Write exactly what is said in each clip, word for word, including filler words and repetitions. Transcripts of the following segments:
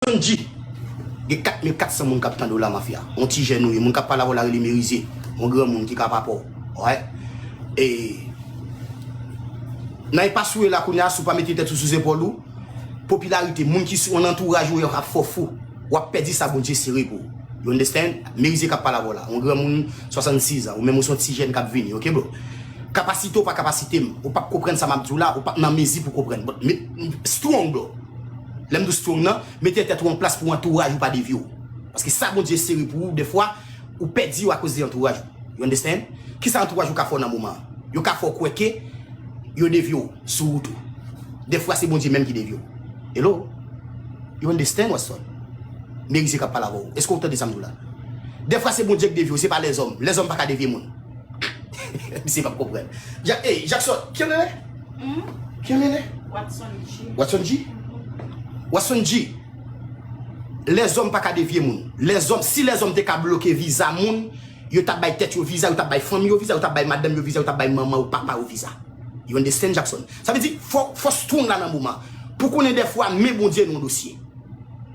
Sonji, gen kat mil kat san moun k ap tande w la, mafya. Yon ti jèn ou ye, moun k ap pale avè w la rele Merize. Yon granmoun ki ka pa pa w. Alright? E nan epas ou ye la kounye a, si w pa mete tèt ou sou zepòl ou, popilarite, moun ki sou yon antouraj ou yo ap fè w fou. W ap pèdi sa Bondye sere pou ou. You understand? Merize k ap pale avè w la. Yon granmoun swasannsis an, ou menm ou se yon ti jèn k ap vini, oke, bro? Kapasite w pa kapasite m. Ou p ap konprann sa m ap di w la, ou p ap nan mezi pou konprann. But, met, strong, bro. Lè m di w strong nan, mete tèt ou an plas pou antouraj ou pa devye w. Paske sa Bondye sere pou ou, dèfwa, ou pèdi yo akoz de antouraj ou. You understand? Kisa antouraj ou ka fè w nan moman an? Yo ka fè w kwè ke yo devye w sou wout ou. Dèfwa, se Bondye menm ki devye w. Hello? You understand, Watson? Merize k ap pale avè w. Èske w tande sa m di w la? Dèfwa, se Bondye k devye w, se pa lèzòm. Lèzòm pa ka devye moun. Misye p ap konprann. Ja, hey, Jackson, ki anlè? Hmm? Ki anlè? Watson G. Watson G? Watson G. Lèzòm pa ka devye moun. Lèzòm, si lèzòm te ka bloke viza moun, yo t ap bay tèt yo viza, yo t ap bay fanmi yo viza, yo t ap bay madanm yo viza, yo t ap bay manman yo, papa yo viza. You understand, Jackson? Sa vle di, fò, fò strong la nan moman. Pou konnen dèfwa, men Bondye nan yon dosye.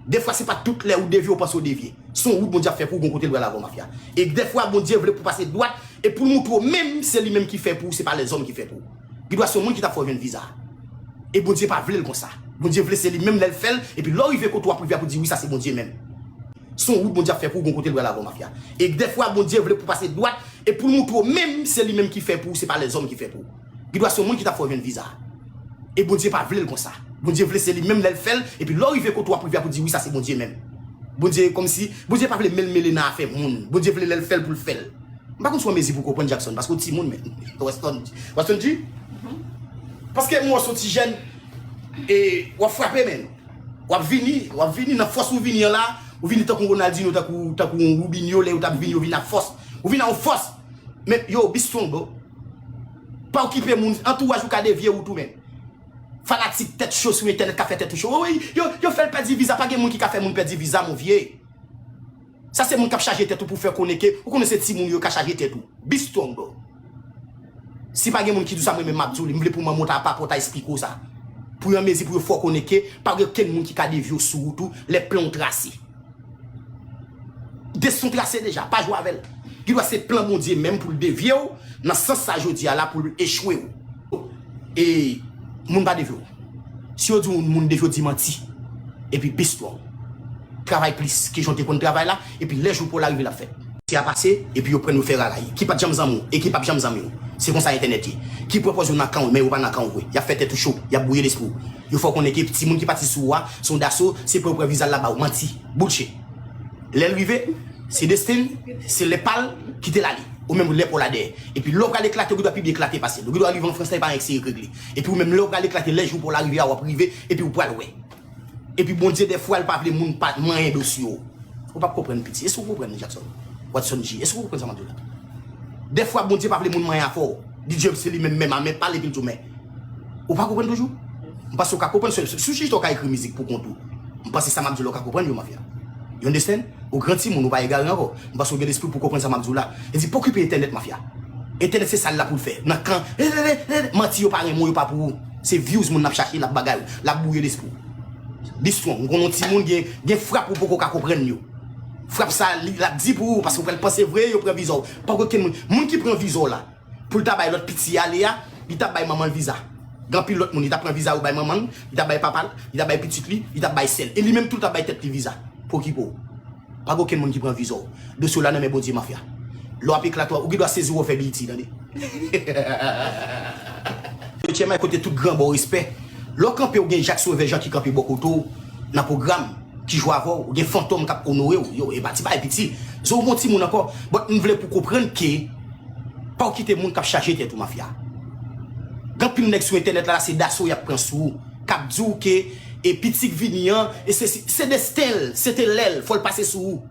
Dèfwa, se pa tout lè ou devye, ou panse ou devye. Se yon wout Bondye ap fè pou ou, gon kote l pral avè w, mafya. E dèfwa, Bondye vle pou w pase dwat, e pou l montre w menm, se li menm ki fè pou ou, se pa lèzòm ki fè pou ou. Gendwa se yon moun ki t ap fè w jwenn viza. E Bondye pa vle l konsa. Bondye vle se li menm lè l fè l, epi lè w rive kote w ap rive a pou di wi, sa se Bondye menm. Se yon wout Bondye ap fè pou ou, gon kote l pral avè w, mafya. E dèfwa, Bondye vle pou w pase dwat, e pou l montre w menm, se li menm ki fè pou ou, se pa lèzòm ki fè pou ou. Gendwa se yon moun ki t ap fè w jwenn viza. E Bondye pa vle l konsa. Bondye vle se li menm lè l fè l, epi lè w rive kote w ap rive a pou di wi, sa se Bondye menm. Bondye kòmsi, Bondye pa vle mele mele nan afè moun. Bondye vle lè l fè l pou l fè l. M pa konn si w an mezi pou w konprann Jackson, paske w timoun, men. Weston, Weston G? Paske m wè w se yon ti jèn, e w ap frape, men. W ap vini, w ap vini nan fòs ou vini an la, ou vini tankou Ronaldinho, tankou, tankou yon Robinho, lè yo t ap vini, yo vini ak fòs. Ou vini ak yon fòs. Men, yo, be strong, bro. Pa okipe moun, antouraj ou ka devye ou tou, men. Fanatik tèt cho sou entènèt ka fè tèt ou cho. Wi, yo, yo fè l pèdi viza, pa gen moun ki ka fè moun pèdi viza, mon vye. Sa se moun k ap chaje tèt ou pou fè konnen ke, ou konnen se timoun yo ka chaje tèt ou. Be strong, bro. Si pa gen moun ki di w sa, mwen menm m ap di w li, m vle pou manman w ta, papa w ta esplike w sa. Pou yo an mezi pou yo fè w konnen ke pa gen okenn moun ki ka devye w sou wout ou, lè plan w trase. Desten w trase deja, pa jwe avè l. Gendwa se plan Bondye menm pou l devye w, nan sans sa jodi a la pou l echwe w. E moun pa devye w. Si yo di w moun devye w, di manti. Epi be strong. Travay plis ke jan w te konn travay la, epi lè jou pa w la rive l ap fèt. Ti a pase, epi yo pran yo fè raray. Ki pa t janm zanmi w, e ki p ap janm zanmi w. Se konsa entènèt ye. Ki pran pòz yo nan kan w, men yo pa nan kan w vre. Y ap fè tèt ou cho, y ap bwouye lespri w. Yo fè w konnen ke timoun ki pati sou ou a, se yon daso, se pran yo pran viza l la ba w. Manti. Bullshit. Lè l rive, se desten l, se lè pa l, kite l ale. Ou menm lè pa w la dèyè. Epi lè w pral eklate, ou gendwa pi byen eklate pase l. Ou gendwa rive an Frans la, e pa anyen k serye k regle. Epi ou menm lè w pral eklate, lè jou pa w la rive a, w ap rive, epi ou pral wè. Epi Bondye dèfwa l pa vle moun pa manyen dosye w. Ou p ap konprann piti. Èske w konprann Jackson? Watson G. Èske w konprann sa m ap di w la? Dèfwa Bondye pa vle moun manyen afè w. Li di se li menm menm a men pa l epi l di w men. Ou pa konprann toujou? M panse w ka konprann si, si, si w chita w ka ekri mizik pou kont ou. M panse sa m ap di w la w ka konprann yo, mafya. You understand? Ou gran timoun, ou pa egare ankò. M panse w gen lespri pou konprann sa m ap di w la. E di pa okipe entènèt, mafya. Entènèt se sa l la pou l fè. Nan kan, manti yo pa renmen w, yo pa pou ou. Se views moun n ap chache, l ap bagay ou, l ap bwouye lespri w. Be strong, m konnen yon timoun gen, gen frap ou poko ka konprann yo. Frap sa, li, l ap di pou ou, paske w pral panse vre, yo pran viza w. Pa gen okenn moun, moun ki pran viza w la, pou l ta bay lòt piti ale a, li t ap bay manman l viza. Gen anpil lòt moun, li t ap pran viza yo bay manman l, li t ap bay papa l, li t ap bay pitit li, li t ap bay sè l. E li menm tou l t ap bay tèt li viza. Pa okipe w. Pa gen okenn moun ki pran viza w. Dosye w la nan men Bondye, mafya. Lè w ap eklate, ou gendwa sezi w fè B E T, tande. Etyenman, kote tout gran ba w respè. Lè w kanpe, ou gen Jak Sovè Jan ki kanpe bò kote w nan pwogram, ki jwe avè w, ou gen Fantòm k ap onore w. Yo, e pa ti bagay piti. Zo, ou gon timoun ankò. But m vle pou w konprann ke pa w kite moun k ap chaje tèt ou, mafya. Gen anpil nèg sou entènèt la, se daso y ap pran sou ou, k ap di w ke e piti k vini an, e se, se desten l, se te lè l, fò l pase sou ou.